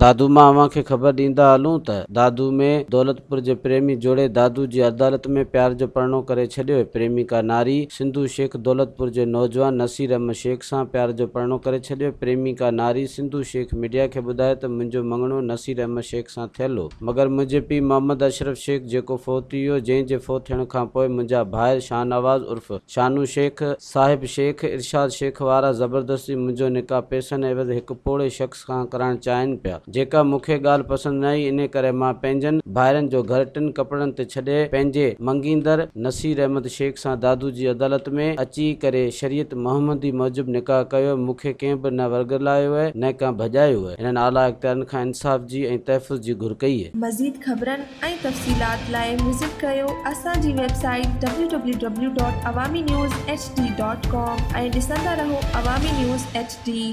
دادو مان اوهان کي خبر ڏيندا هلون ته دادو ۾ دولتپور جي پريمي جوڙي دادو جي عدالت ۾ پيار جو پرڻو ڪري ڇڏيو پريميڪا ناري سنڌو شيخ دولتپور جي نوجوان نصير احمد شيخ سان پيار جو پرڻو ڪري ڇڏيو پريميڪا ناري سنڌو شيخ ميڊيا کي ٻڌايو ته منهنجو مڱڻو نصير احمد شيخ سان ٿيل هو مگر منهنجي پيء محمد اشرف شيخ جيڪو فوت ٿي ويو جنهن جي فوت ٿيڻ کان پوء منهنجا ڀائر شاهنواز عرف شانو شيخ، صاحب شيخ، ارشاد شيخ وارا زبردستي منهنجو نڪاح پئسن عيوض هڪ پوڙهي شخص کان ڪرائڻ چاهين پيا. جيڪا مون کي ڳالهه پسند نه آئي انهي ڪري مان پنهنجن ڀائرن جو گهر ٽن ڪپڙن تي ڇڏي پنهنجي مڱيندڙ نصير احمد شيخ سان دادو جي عدالت ۾ اچي ڪري شريعت محمدي موجب نڪاح ڪيو مون کي ڪنهن به نه ورغلايو نه ڪا ڀڄايو. هنن اعليٰ اختيارين کان انصاف جي ۽ تحفظ جي گهر ڪئي. مزيد خبرن ۽ تفصيلات لاء وزٽ ڪريو اسان جي website W W W dot Awami news H D dot com ۽ ڏسندا رهو عوامي نيوز ايڇ ڊي.